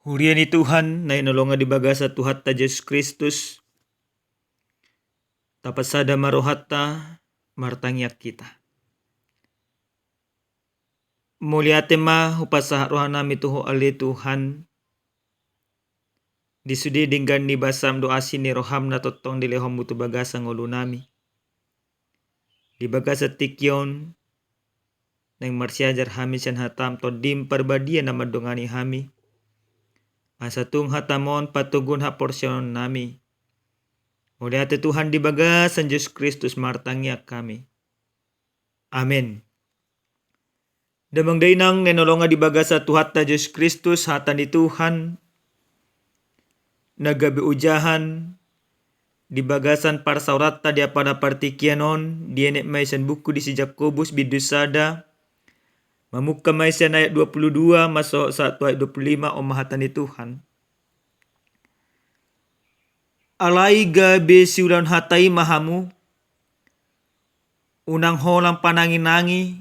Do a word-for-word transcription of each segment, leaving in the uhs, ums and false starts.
Huria ni Tuhan, na hinaholongan di bagasan Tuhanta Jesus Kristus, tapasada ma rohanta, martangiang hita. Mauliate ma hupasahat rohanami tu Ho ale Tuhan, di sude denggan ni basam dohot asi ni roham na tongtong dilehonmu tu bagasan ngolunami. Di bagasan tingki on, naeng marsiajar hami sian hatam, Tondim Parbadia na mandongani hami, asa tung hatam on patoguhon haporseaonnami. Mauliate Tuhan, di bagasan Jesus Kristus martangiang hami. Amen. Damang dainang na hinaholongan di bagasan Tuhanta Jesus Kristus, hata ni Tuhan na gabe ojahan di bagasan parsaoranta di apala partingkian on, dienet ma i sian buku di si Jakobus bindu sada, mamungka ma i sian ayat dua puluh dua, mansai sahat tu ayat dua puluh lima, on ma hata ni Tuhan. Alai gabe siulahon hata i ma hamu, unang holan pananginangi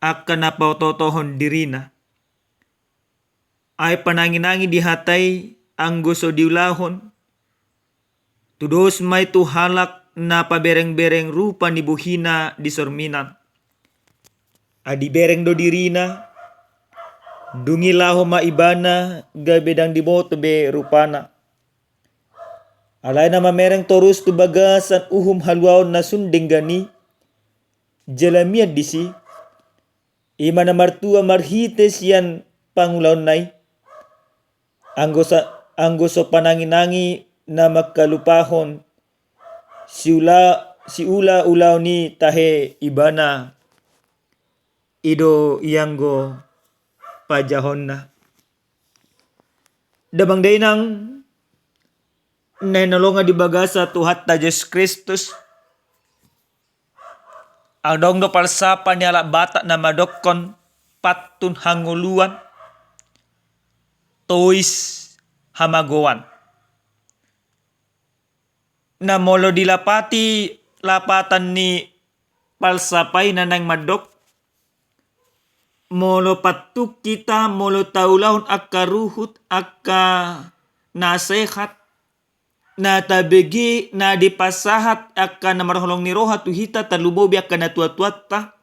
angka na paotootohon dirina. Ai pananginangi di hata i anggo so diulahon, tudos ma i tu halak na paberengbereng rupa ni bohina di sorminan. Ai dibereng do dirina, dung i laho ma ibana gabe ndang diboto be rupana. Alai na mamereng torus tu bagasan uhum haluaon na sun denggan i jala mian disi, i ma na martua marhite sian pangulaonna i. Anggo sa-, anggo so pananginangi na mangkalupahon siula-, siulaulaon i tahe ibana, i do ianggo pajahaonna. Damang dainang na hinaholongan di bagasan Tuhanta Jesus Kristus, adong do palsapa ni halak Batak na mandokkon pantun hangoluan, tois hamagoan. Na molo dilapati lapatan ni palsapa i na naeng mandok, molo pantun hita, molo taulahon angka ruhut, angka nasehat, na tabege na dipasahat angka na marholong ni roha tu hita, tarlumobi angka natuatuanta,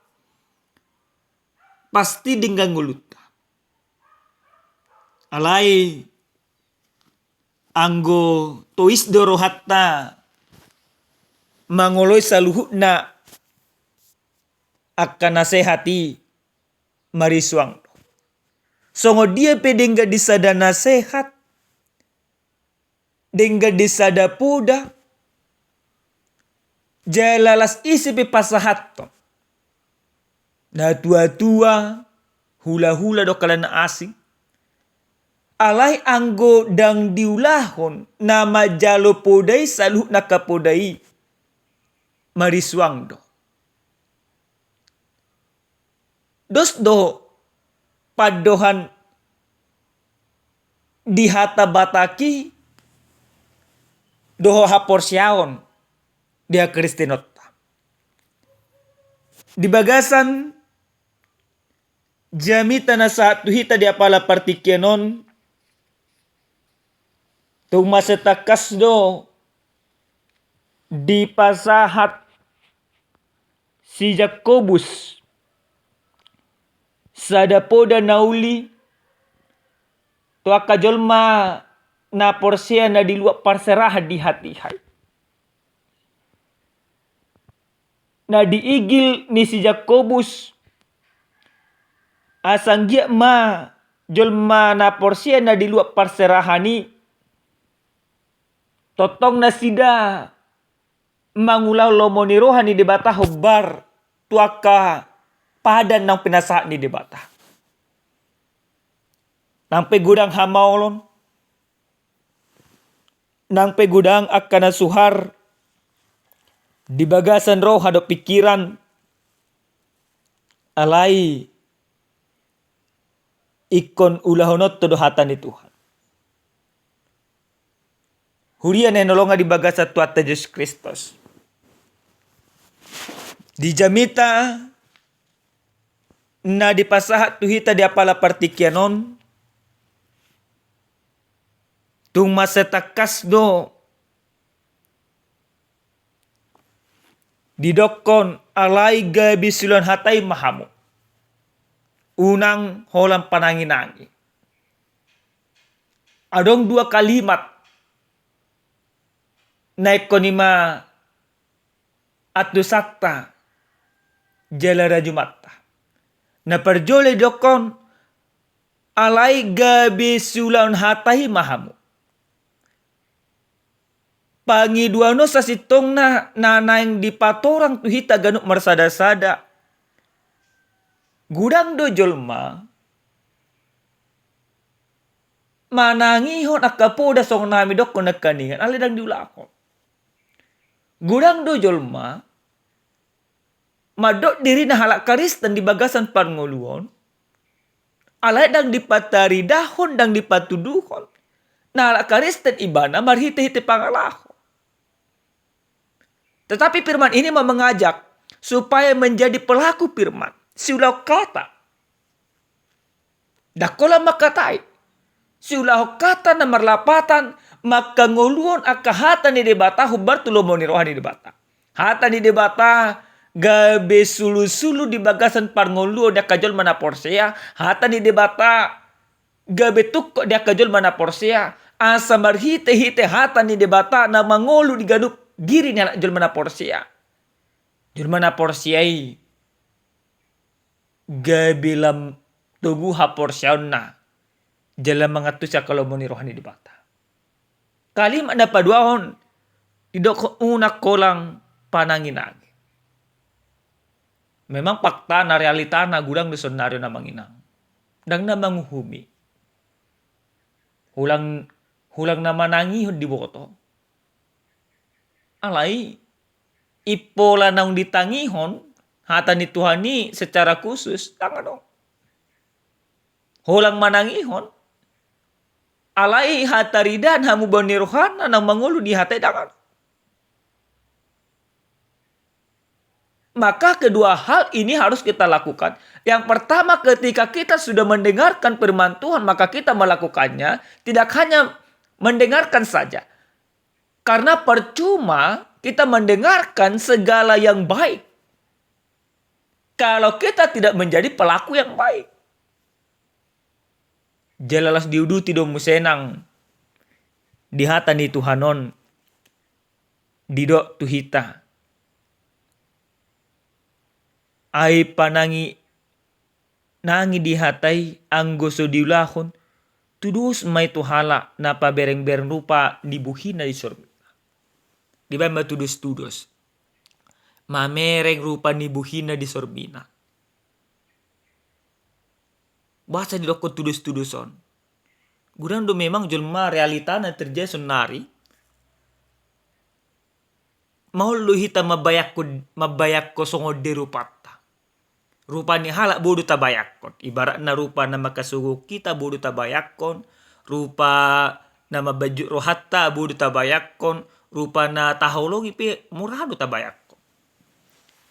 pasti denggan ngolunta. Alai anggo tois do rohanta mangoloi saluhutna angka nasehat i, marisuang do. Songon dia pe denggan di sada nasehat, denggan di sada poda, jala las ise pe pasahathon, natuatua, hulahula dohot halak na asing. Alai anggo ndang diulahon na manjalo poda i, saluhutna angka poda i, marisuang do. Dos do pandohan di hata Batak i dohot haporseaon di hakristenonta. Di bagasan jamita na sahat tu hita di apala partingkian on, tung mansai tangkas do dipasahat si Jakobus sada poda na uli tu angka jolma na porsea na di luat parserahan di hatiha i. Na diigil ni si Jakobus, asa anggiat ma jolma na porsea na di luat parserahan i, tongtong nasida mangulahon lomo ni roha ni Debata hombar tu angka padan naung pinasahat ni Debata. Nang pe godang hamaolon, nang pe godang angka na suhar di bagasan roha dohot pingkiran, alai ingkon ulahononta do hata ni Tuhan. Huria na hinaholongan di bagasan Tuhanta Jesus Kristus, di jamita na dipasahat tu hita di apala partingkian on, Tung mansai tangkas do didokkon, alai gabe siulaon hata i ma hamu. Unang holan panangi-nangi. Adong dua kalimat na ingkon i ma antusanta jala rajumanta. Na parjolo didokkon, alai gabe siulaon hata i ma hamu. Pangidoan on sasintongna na naeng dipatorang tu hita ganup marsada-sada. Godang do jolma manangihon angka poda songon na hami dokkon nangkiningan, alai ndang diulahon. Godang do jolma mandok dirina halak Kristen di bagasan parngoluon, alai ndang dipataridahon, ndang dipatuduhon na halak Kristen ibana marhite-hite pangalaho. Tetapi firman ini mau mengajak supaya menjadi pelaku firman, siulahon hata. Ndang holan mangkatai. Siulahon hata na marlapatan mangkangoluhon angka hata ni Debata hombar tu lomo ni roha ni Debata. Hata ni Debata gabe sulu-sulu di bagasan parngoluon di angka jolma na porsea. Hata ni Debata gabe tungkot di angka jolma na porsea, asa marhite-hite hata ni Debata na mangolu di ganup diri ni halak jolma na porsea. Jolma na porsea i gabe lam togu haporseaonna jala mangantusi angka lomo ni roha ni Debata. Kalimat na paduahon, didok unang holan panangi-nangi. Memang faktana, realitana, godang do saonari on na manginang. Ndang na manguhumi. Holan, holan na manangihon diboto. Alai, impola naung ditangihon hata ni Tuhan i secara khusus, ndang adong. Holan manangihon, alai hataridaan hamubaon ni rohana naung mangolu di hata i ndang adong. Maka kedua hal ini harus kita lakukan. Yang pertama, ketika kita sudah mendengarkan firman Tuhan, maka kita melakukannya, tidak hanya mendengarkan saja. Karena percuma kita mendengarkan segala yang baik kalau kita tidak menjadi pelaku yang baik. Jala laos diuduti do muse nang di hata ni Tuhan on, didok tu hita, ai panangi-nangi di hata i, anggo so diulahon, tudos ma i tu halak na pabereng-bereng rupa ni buhina di sorbina. Dibaen ma tudos-tudos. Mamereng rupa ni buhina di sorbina. Boasa didokkon tudos-tudos on? Godang do memang jolma, realitana terjadi saonari. Maol do hita mambayangkon, mambayangkon songon dia rupanta. Rupa ni halak boi do tabayangkon. Ibaratna rupa na mangkasogo hita boi do tabayangkon. Rupa na mambanjut rohanta boi do tabayangkon. Rupa na taholongi pe mura do tabayangkon.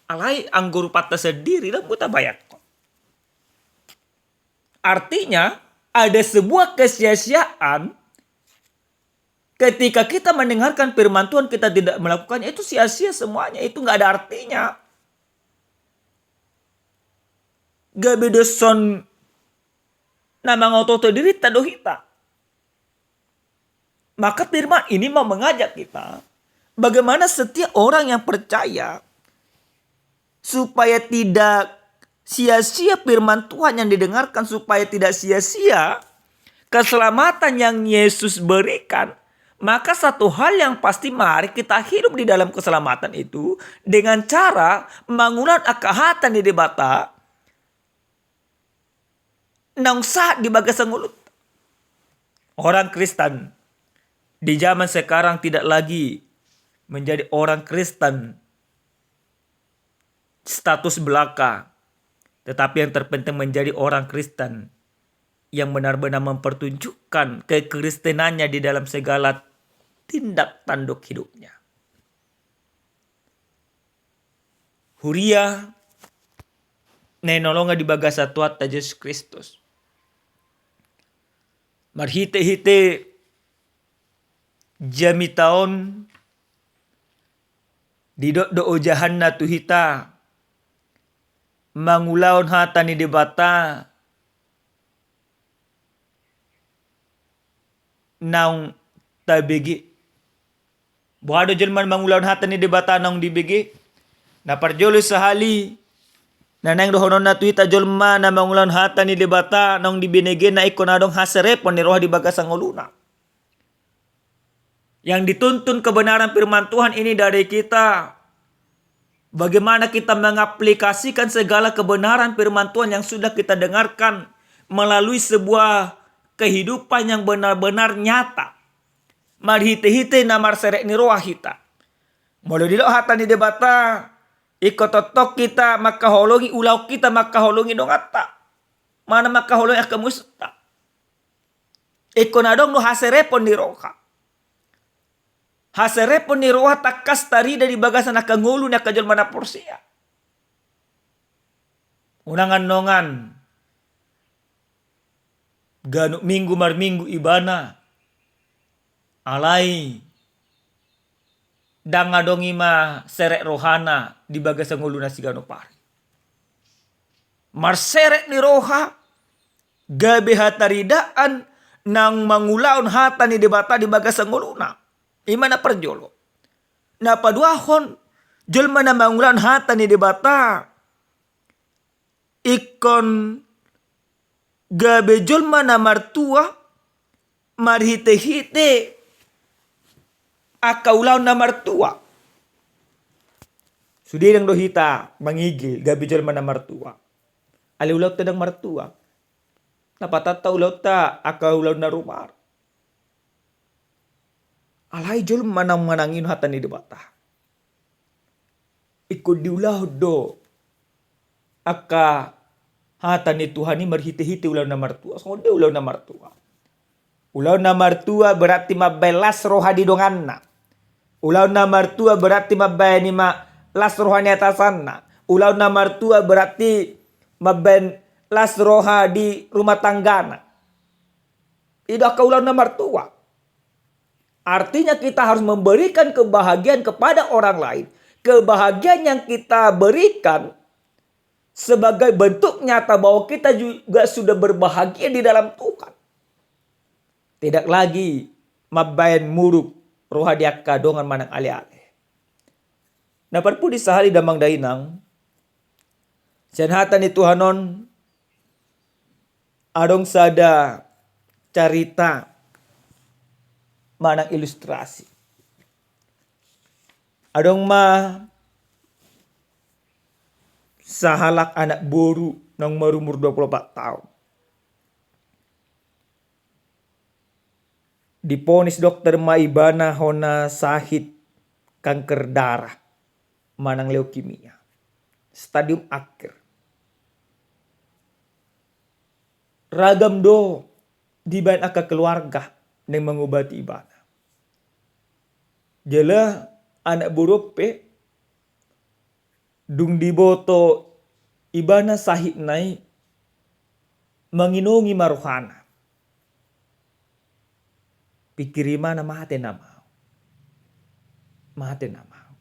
Alai anggo rupanta sandiri ndang boi tabayangkon. Artinya, ada sebuah kesia-siaan ketika kita mendengarkan firman Tuhan, kita tidak melakukannya, itu sia-sia semuanya, itu nggak ada artinya. Gabe dos on na mangoto-oto dirinta do hita. Maka firman ini mau mengajak kita, bagaimana setiap orang yang percaya supaya tidak sia-sia firman Tuhan yang didengarkan, supaya tidak sia-sia keselamatan yang Yesus berikan, maka satu hal yang pasti, mari kita hidup di dalam keselamatan itu dengan cara mangulahon angka hata ni Debata naung sahat di bagasan ngolunta. Orang Kristen di zaman sekarang tidak lagi menjadi orang Kristen status belaka, tetapi yang terpenting menjadi orang Kristen yang benar-benar mempertunjukkan kekristenannya di dalam segala tindak tanduk hidupnya. Huria na hinaholongan di bagasan Tuhanta Jesus Kristus, marhite-hite Jamita on didok do ojahanna tu hita mangulahon hata ni Debata naung tabege. Boha do jolma na mangulahon hata ni Debata naung dibege? Na parjolo sahali, na naeng dohononna tu hita jolma na mangulahon hata ni Debata naung dibege na ingkon adong haserepon ni roha di bagasan ngoluna. Yang dituntun kebenaran firman Tuhan ini dari kita, bagaimana kita mengaplikasikan segala kebenaran firman Tuhan yang sudah kita dengarkan melalui sebuah kehidupan yang benar-benar nyata. Marhite-hite na marserep ni roha hita. Molo didok hata ni Debata, ingkon tongtong hita mangkaholongi, ulaon hita mangkaholongi donganta. Manang mangkaholongi angka musita. Ingkon adong do haserepon ni roha. Haserepon ni roha tangkas tarida di bagasan angka ngolu ni angka jolma na porsea. Unang annon ganup minggu marminggu ibana, alai ndang adong i maserep rohana di bagasan ngoluna siganup ari. Marserep ni roha gabe hataridaan naung mangulahon hata ni Debata di bagasan ngoluna. I ma na parjolo. Na paduahon, jolma na mangulahon hata ni Debata ingkon gabe jolma na martua marhite-hite angka ulaon na martua. Sude ndang do hita mangigil gabe jolma na martua, alai ulaonta ndang martua. Na patanta ulaonta angka ulaon na rumar. Alai jolma na manangihon hata ni Debata, ingkon diulahon do angka hata ni Tuhan i marhite-hite ulaon na martua. Songon dia ulaon na martua? Ulaon na martua berarti mambaen las roha di donganna. Ulaon na martua berarti mambaen i ma las roha ni atasanna. Ulaon na martua berarti mambaen las roha di rumah tanggana. I do angka ulaon na martua. Artinya kita harus memberikan kebahagiaan kepada orang lain. Kebahagiaan yang kita berikan sebagai bentuk nyata bahwa kita juga sudah berbahagia di dalam Tuhan. Tidak lagi mambaen muruk roha di angka dongan manang ale-ale. Na parpudi sahali damang dainang, sian hata ni Tuhan on adong sada carita manang ilustrasi. Adong ma sahalak anak boru naung marumur dua pulu opat taon. Diponis dokter ma ibana hona sahit kanker darah manang leukemia, stadium akhir. Ragam do dibaen angka keluarga naeng mangobati ibana. Jala anak boru on pe dung diboto ibana sahitna i, manginongi ma rohana. Pikir ibana, mate nama au. Mate nama au.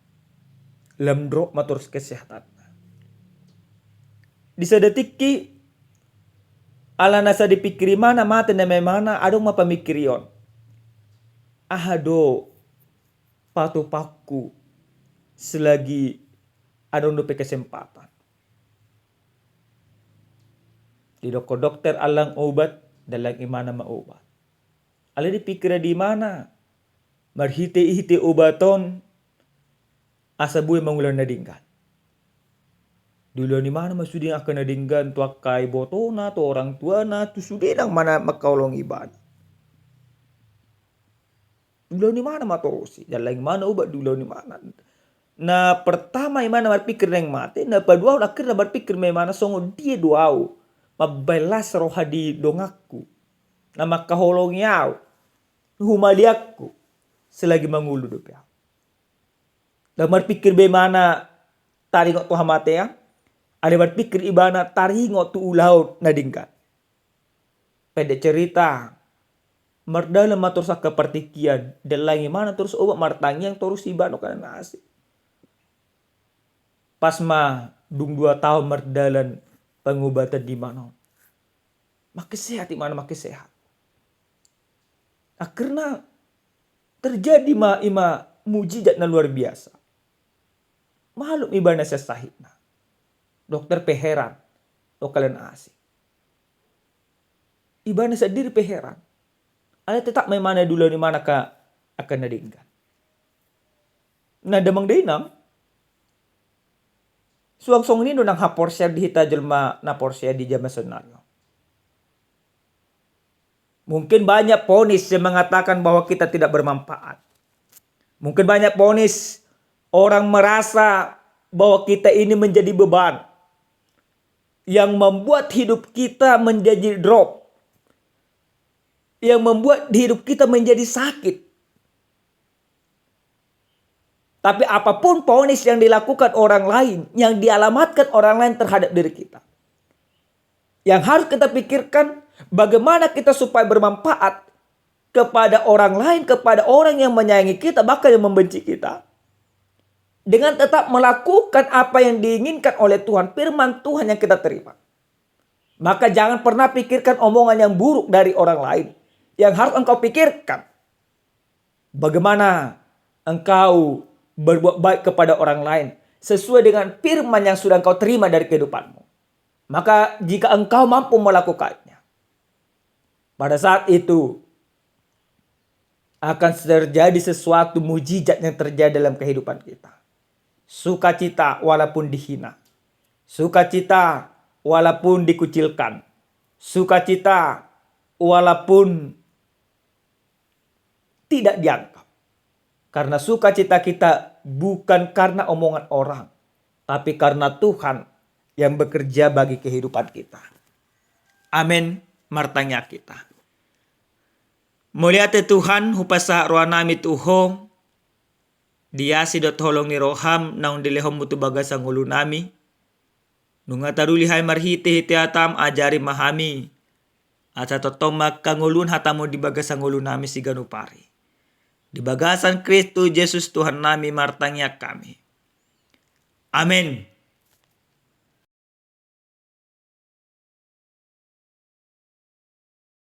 Lam drop ma torus kesehatanna. Di sada tingki, ala na sai dipikir ibana mate nama ibana, adong ma pamikirion. Aha do patupaonku selagi adong dope kesempatan? Didokkon dokter, allang obat, dallang ibana ma obat. Alai dipikir ibana, marhite-hite obat on asa boi mangulahon na denggan. Diulahon ibana ma sude angka na denggan tu angka ibotona, tu orang tuana, tu sude nang mana mangkaholongi ibana. Diulahon ibana ma torus i, dallang ibana obat, diulahon ibana. Na pertama ibana marpikir naeng mate, na paduahon akhirna marpikir ma ibana, songon dia do au mambaen las roha di donganku na mangkaholongi au, humaliangku, selagi mangolu dope au. Ndang marpikir be ibana taringot tu hamatean, alai marpikir ibana taringot tu ulaon na denggan. Pendek cerita, Mardalan ma torus angka partingkian, dallang imana torus obat, martangiang torus ibana, holan na asing. Pas ma dung dua taon mardalan pengobatan di imana on, makin sehat imana, makin sehat. Akhirna terjadi ma ima mujizat na luar biasa. Malum ibana sian sahitna. Dokter pe heran, holan na asing. Ibana sandiri pe heran. Alai tetap ma imana diulahon imana angka, angka na denggan. Nah, damang dainang, suang songon i do nang haporseaon di hita jolma na porsea di jaman saonari on. Mungkin banyak vonis yang mengatakan bahwa kita tidak bermanfaat. Mungkin banyak vonis orang merasa bahwa kita ini menjadi beban, yang membuat hidup kita menjadi drop, yang membuat hidup kita menjadi sakit. Tapi apapun vonis yang dilakukan orang lain, yang dialamatkan orang lain terhadap diri kita, yang harus kita pikirkan, bagaimana kita supaya bermanfaat kepada orang lain, kepada orang yang menyayangi kita, bahkan yang membenci kita, dengan tetap melakukan apa yang diinginkan oleh Tuhan, firman Tuhan yang kita terima. Maka jangan pernah pikirkan omongan yang buruk dari orang lain. Yang harus engkau pikirkan, bagaimana engkau berbuat baik kepada orang lain sesuai dengan firman yang sudah engkau terima dari kehidupanmu. Maka jika engkau mampu melakukannya, pada saat itu akan terjadi sesuatu mujizat yang terjadi dalam kehidupan kita. Sukacita walaupun dihina. Sukacita walaupun dikucilkan. Sukacita walaupun tidak dianggap. Karena sukacita kita bukan karena omongan orang, tapi karena Tuhan yang bekerja bagi kehidupan kita. Amen. Martangiang hita. Mauliate Tuhan, hupasahat rohanami tu Ho, di asi dohot holong ni roham naung dilehonmu tu bagasan ngolunami. Nunga taruli hami marhitehite hataM, ajari ma hami, asa tongtong mangkangoluhon hataMu di bagasan ngolunami siganup ari. Di bagasan Kristus Jesus Tuhannami martangiang hami. Amen.